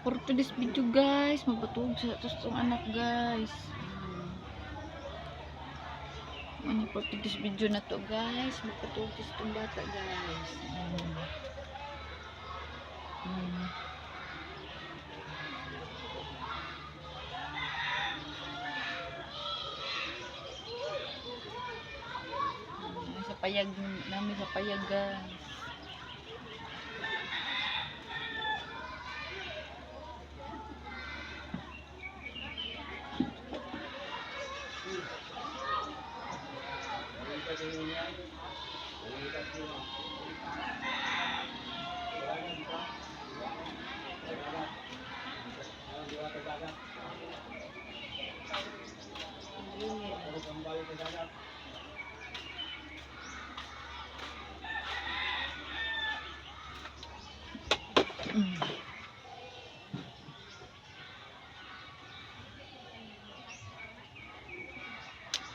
For today's video, guys, magpatuog sa tong anak, guys. Ano for today's video na to, guys? Magpatuog sa tong bata, guys. Sa payag namin, sa payag, guys.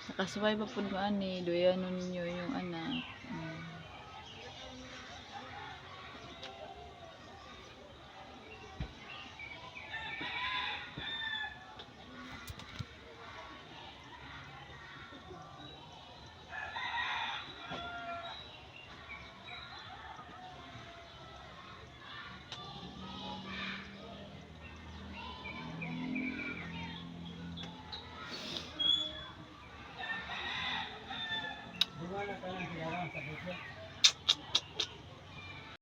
Nakasuway ba po ani, duyanon ninyo yung anak.